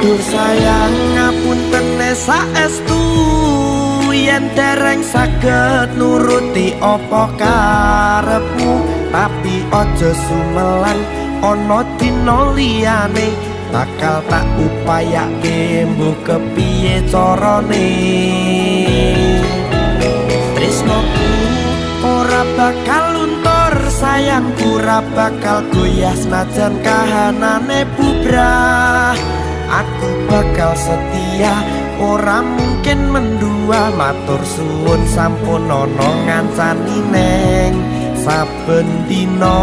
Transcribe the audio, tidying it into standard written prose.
Duh sayang, ngapuntene saestu yen dereng saged nuruti apa karepmu, tapi aja sumelang, ana dina liyane bakal tak upayake, mbuh kepiye carane. Tresnoku ora bakal luntur, sayangku ora bakal goyah, senajan kahanane bubrah. Aku bakal setia, ora mungkin mendua. Matur suwun sampun ana ngancani neng saben dina.